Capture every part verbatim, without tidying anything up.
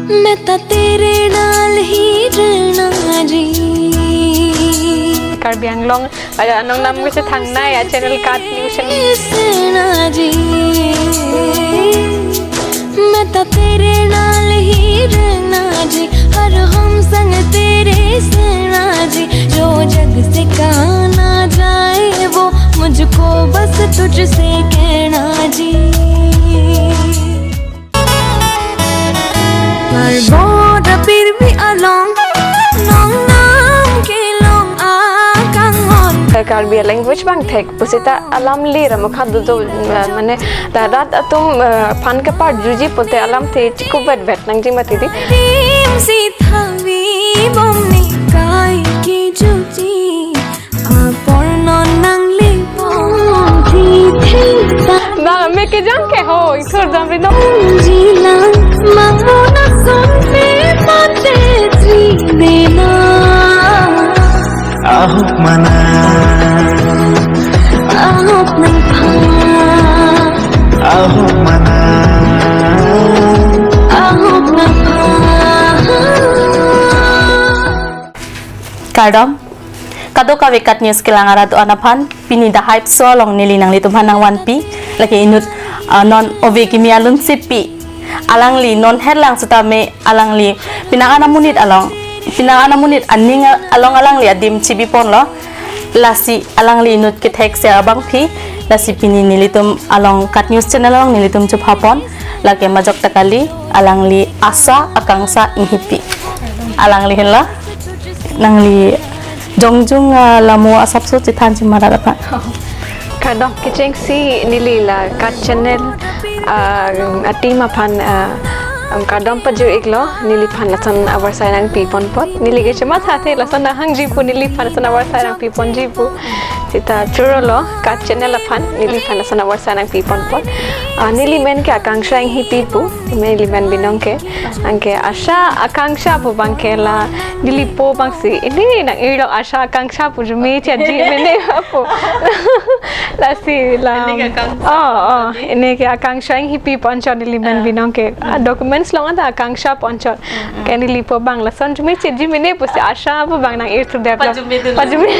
मैं तो तेरे नाल ही रहना जी। Karbi Anglong, ada anong nam kese thangnai a channel Kat News channel. रहना जी, मैं तो तेरे नाल ही रहना जी, हर हम संग तेरे रहना जी, जो जग से कहा ना जाए वो, मुझको बस तुझसे कहना जी। Parbot apirbi along, nong nam kelong akanghon. Karbi language abang thek pusita alam le ramakha dodo, eh, mane ta rat atum, eh, aphan keparjuji pute alamthe chikubet bet nangji mati di. Dim si thavi bomni kai kejuji. Apor non nanglipon thithe ta. Ba, me kejang ke ho, ithur jam ri no. Jilang mangona son pe pate tri dena. Ahok mana. Ahok nangpha. Ahok mana. Ahok nangpha. Kardom. Kadokave Kat News kelang arat do-an aphan, pini da hype so along neli nanglitum aphan nangvanpi, lake inut, ah, non ove kimi alun sipi. Alangli non herlang sitame alangli pinang anamonit along, pinang anamonit aning along alangli adim chibiponlo. Lasi alangli inut kethek se abangpi, lasi pini nelitum along Kat News channel along nelitum chuphapon, lake majok ta kali, alangli asa akangsha inghipi. Alangli henlo. Nangli jongjung, ah, lamo asapso chethan chimara aphan. Kardom, kechengsi neli la Kat channel, ah, a-team aphan, ah, um, kardom pajir iklo, neliphan lason avarsai nangpipon apot. Neli ke chemathathe lason nanghangji pu, neliphan lason avarsai nangpiponji pu. Sita churolo Kat channel aphan, neliphan lason avarsai nangpipon apot. Ah, neli men ke Akangsha Inghipi pu, neli men binong ke. Anke Asha Akangsha pu abang ke la neli po abangsi, ini nang-irlo Asha Akangsha pu arjume chedji mene pu. Lasi la. Ini ke Akangsha. Oh, oh, ini ke Akangsha Inghipi pu anchot neli men, ah, binong ke. Ah, documents along ada Akangsha pu anchot. Mm, mm. Ke neli po abang lason arjume chedji mene pusi Asha pu abang nang-irthu develop. Pajume dulu. Pajume.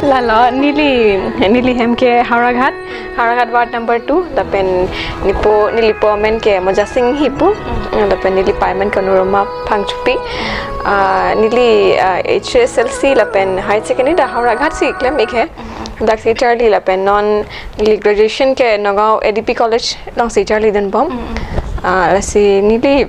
Lalo, neli, neli hem ke Howraghat, Howraghat ward number two, lapen nepo, neli po amen ke Mojasing Inghi pu, lapen neli pei amen ke Nuroma Phangchopi. Ah, neli, ah, H S L C lapen higher secondary ta Howraghat si klem ik he. Daksi charli lapen non neli graduation ke Nagaon A D P College alongsi charlidunbom. Mm, mm. Ah, lasi neli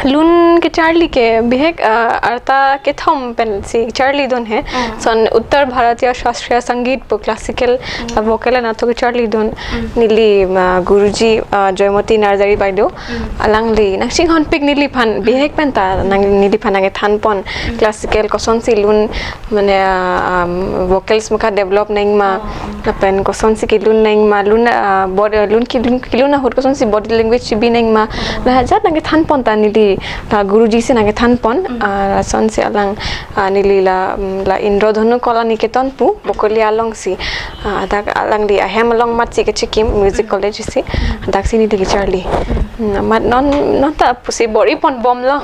lun kecharli ke bihek, ah, arta kethom pensi charlidun he. Mm. Lason Uttar Bharatiya Shastriya Sangeet pu classical, mm, ah, vocal anatthu kecharlidun. Mm. Neli, ah, Guruji, ah, Joymoti Narzary Baideo. Mm. Alangli nangchinghonpik neliphan, mm, bihek penta nang neliphan nangkethanpon. Mm. Classical kosonsi lun mane, ah, um, vocals mukha develop nangma, oh, oh, lapen kosonsi kelun nangma, lun, ah, bod-, ah, lun kelun, kelun ahut kosonsi body language chibi nangma, oh, la ajat nangkethanpon ta neli, la Guruji si nangkethanpon, mm, ah, lasonsi alang, ah, neli la, mm, la Indradhanu Kala Niketan pu, Bokolia alongsi, ah, dak alangli ahem along amatsi kechikim, music, mm, college si, mm, daksi neli kecharli. Mm. Mm, amat non, non ta pusi bor-iponbomlo.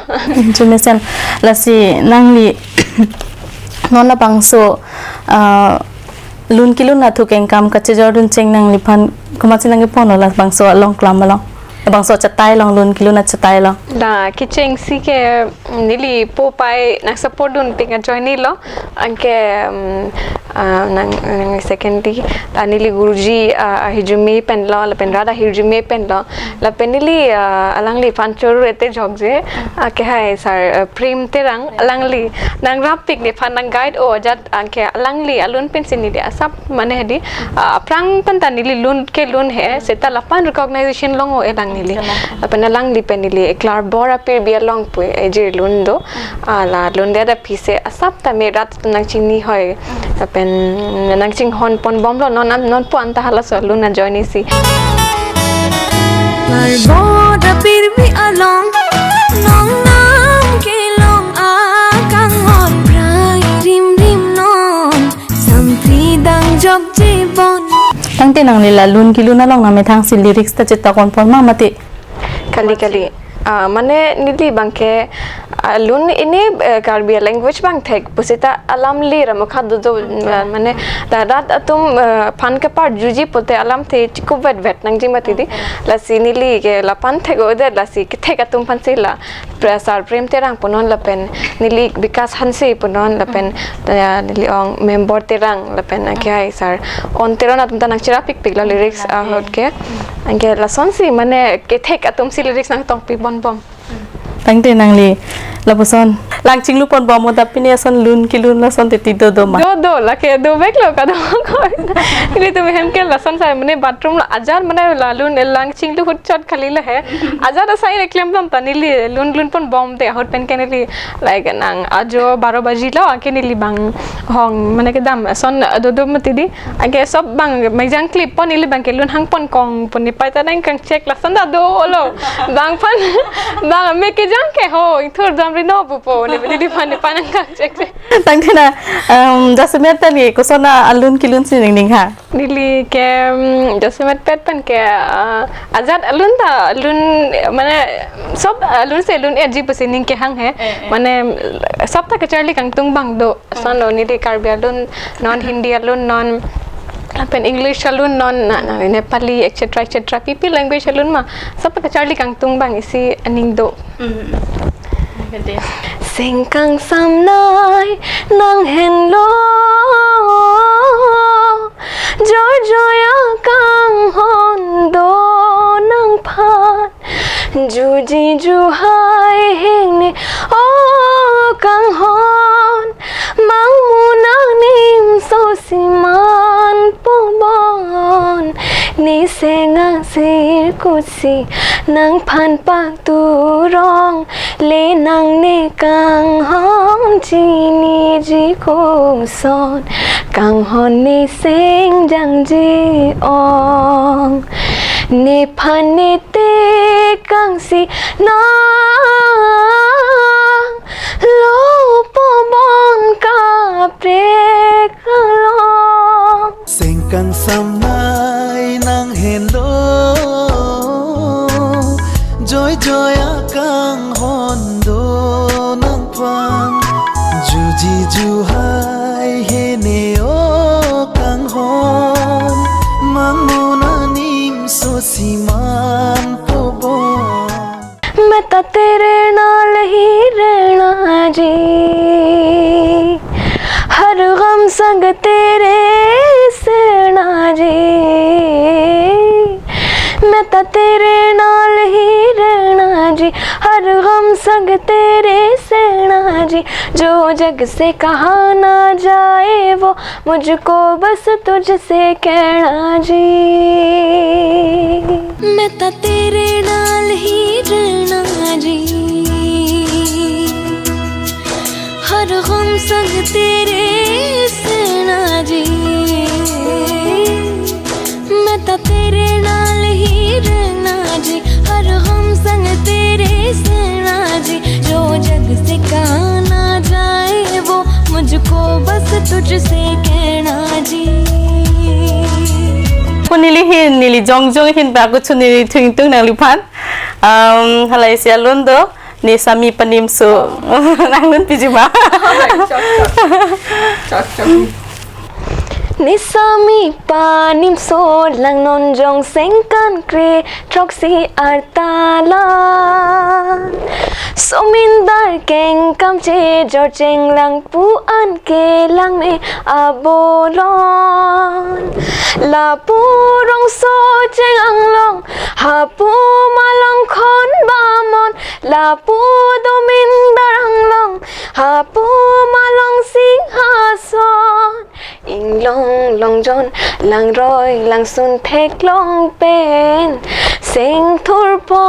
Jumesen, lasi nangli non labangso, ah, lun kelun athuk engkam kachejordun cheng nangliphan komatsi nangkeponlo labangso along klam along, labangso achatai along, lun kelun achatai along? La kechengsi ke neli po pei nang support dunpik ajoinelo, anke, um, ah, nang, nang secondly, ah, neli Guruji, ah, ahirjume penlo, lapen rat ahirjume penlo, lapen neli, ah, alangliphan choro ete jokje, ah, ke hai sir, ah, Prem Terang, alangli nangrapik, nephan nang guide o ajat, anke alangli alun pensi neli asap mane hedi, ah, aphrang penta neli lun kelun he, seta lapen recognition long o-e lang neli. Lapen alangli pen neli Eklar Bor Apirbi Along pu ejir lun do, ah, la lun det aphi se asap tame rat nangchini hoi. Lapen nangchinghonponbomlo non am, non pu anta halaso lun ajoine si. Parbot apirbi along, nong nam kelong akanghon, prai rim rim non, sampri dangjok jibon. Tangte nangli la lun kelun along nangmethang si lyrics ta chetok ponpon ma mati? Kali, kali. Ah, mane neli abang ke, ah, lun ini, eh, Karbi language abang thek pusita alam lir amokha dodo, ah, mane la rat atum, eh, aphan keparjuji pute alamthe chikup vetvet nangji mati di. Lasi neli ke lapu an thek odet, lasi kethek atum aphan si la Pre-, Sar Prem Terang punon lapen neli Bikas Hanse punon lapen, eh, neli ong member Terang lapen akhai Sar On Teron atum ta nangcherapikpik la lyrics ahut ke. Anke lasonsi mane kethek atum si lyrics nangtongpi ponbom. Tangte nangli lapuson lang chinglu ponbom mo, tapi pini ason lun kelun lason titi dodo ma? Dodo, lake doveklo kadokave. Ilitum hem ke lason sai mane bathroom lo ajat mane la lun lang chinglu ahut chot kali lahe. Ajat asai le klemdam ta neli lun lun ponbom te ahut pen ke neli, like, nang ajo baro baji lo anke neli abang hong mane kedam ason dodo mati di. Anke sob abang mejang klip pon, ili abang ke lun hang ponkong pon, nepai ta nangkangchek lason ta dolo. Abang aphan, abang ame kejang ke ho, ingthur damri no pupo, ne bidi di aphan nepai nangkangchek. Tangte na, em, jasemet ta ni koson alun kelun si ningning ha? Neli ke, em, jasemetpet pen ke, ah, ajat alun ta, alun, mane, sob alun si lun-etji pusi ning kehang he. Eh, eh. Mane, sob ta kacharli kangtung abang do. Ason lo, neli Karbi alun non, Hindi alun non, lapen English alun non, na, na, Nepali, et cetera, et cetera. Pipi language alun ma, sob ta kacharli kangtung abang isi aning do. Mm. Seng kangsamnei nang henlo, joijoi akanghon do nangphan. Juji juhai hene o kanghon, mangmu nangnim so siman pobon. Ne seng asir kusi nangphan pakturong, le nangne kanghon chiniji koson, kanghon ne seng jangji ong. Nephan ne tekang si nanglo pobon kaprek along. Seng kangsamnei nang henlo, joijoi akanghon do nangphan. Juji juhai hene o kanghon, mangmu nangnim so siman pobon. मैं तो तेरे नाल ही रहना जी, हर गम संग तेरे सहना जी। मैं तो तेरे नाल ही रहना जी, हर गम संग तेरे सहना जी। जो जग से कहा ना जाए वो मुझको बस तुझसे कहना जी। मैं तो तेरे नाल ही रहना जी, हर गम संग तेरे सहना जी। मैं तो तेरे नाल ही रहना जी, हर गम संग तेरे सहना जी। जो जग से कहा ना जाए वो मुझको बस तुझसे कहना जी। Ko neli hin, neli jongjong hin ba kuchu neli thingtung nangliphan. Um, halai isi alun do, ne sami panimso. Nanglun piji ma? Chok, chok. Chok, chok. Ne sami panimso lang non jong seng kan kre throksi arta lang. Somindar kengkam chejor chenglang pu an kelang me abolon. Lapu rongso cheng anglong, hapu malong khon bamon, lapu domindar anglong, hapu malong singhason. Inglong longjon, langroi langsun theklong pen, seng thurpom,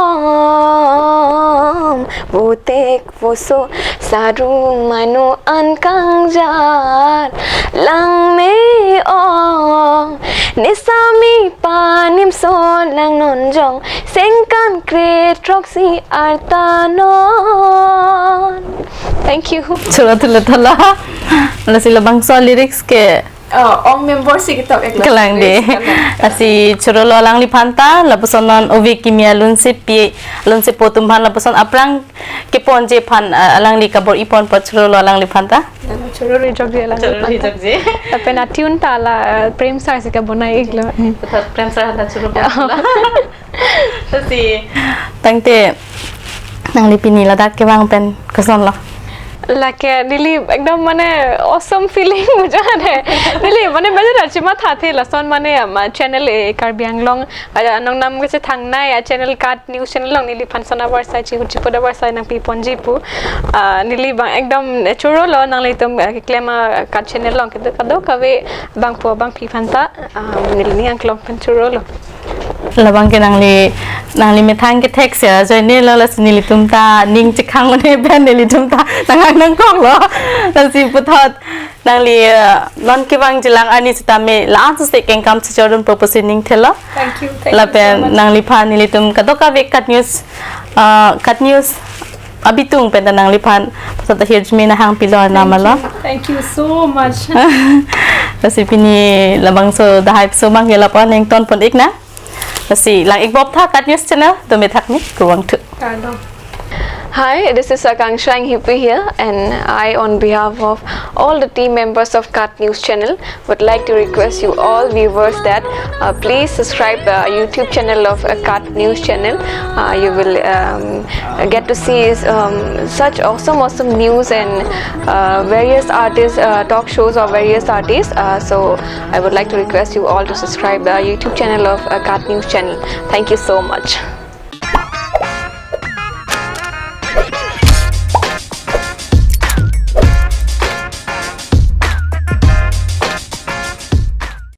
votek voso, sarung manu an kangjar, lang me ong, ne sami panimso lang non jong, seng kan kre throksi arta non. Thank you. Chura thula thala. Lasi labangso lyrics ke Oh, ong member si ketok ek lo. Kalang dei. Kalang. Lasi chorolo alangliphan ta, lapuson non ove kimi alunsepi, alunsepo atum aphan lapuson aphrang keponji aphan, ah, alangli kabor-i pon apot chorolo alangliphan ta. Choro ri jokje alangliphan ta. Choro ri jokje. Lapen a-tune ta la, ah, Prem Sir si kabonai-iklo. Puthot Prem Sir ta choro pon. Lasi tangte nangli pini ladak kevang pen kosonlo? Lake neli ekdom mane awesome feeling mujo ade. Neli mane belajar achi mathathe lason mane ama channel e Karbi Anglong, ah, nongnam kachethangnei a-channel KAT News Channel along neliphan son avarsai chihut chiput avarsai nangpiponji pu. Ah, neli bang ekdom chorolo nanglitum, ah, keklem a-KAT Channel along kedo kadokave bangpo bangphi aphan ta, ah, neli ning angklong pen chorolo. Labang ke nangli, nangli methang kethek si ajoine lo, lasi nelitum ta ning chekhang un-e pen nelitum ta nang-ang nangkoklo. Lasi puthot nangli, eh, non kevangjilang arni sitame la-an sose kengkam chechordun pu pusi ning thelo. Thank you, thank you so much. Lapen nangliphan nelitum kadokave KAT News, eh, KAT News abitung pen ta nangliphan puthot ahirjume nanghang pilo arnam alo. Thank you, thank you so much. Lasi pini labangso dahai piso abang ke lapu-an nangtonpon-iknang. Lasi lang-ikbomtha KAT News Channel, dome thakme, kurvangthu. Kardom. Hi, this is Akanksha Enghipi here, and I, on behalf of all the team members of KAT News Channel, would like to request you all viewers that, uh, please subscribe the YouTube channel of, uh, KAT News Channel. Uh, you will, um, get to see, um, such awesome, awesome news and, uh, various artists, uh, talk shows of various artists. Uh, so I would like to request you all to subscribe the YouTube channel of, uh, KAT News Channel. Thank you so much.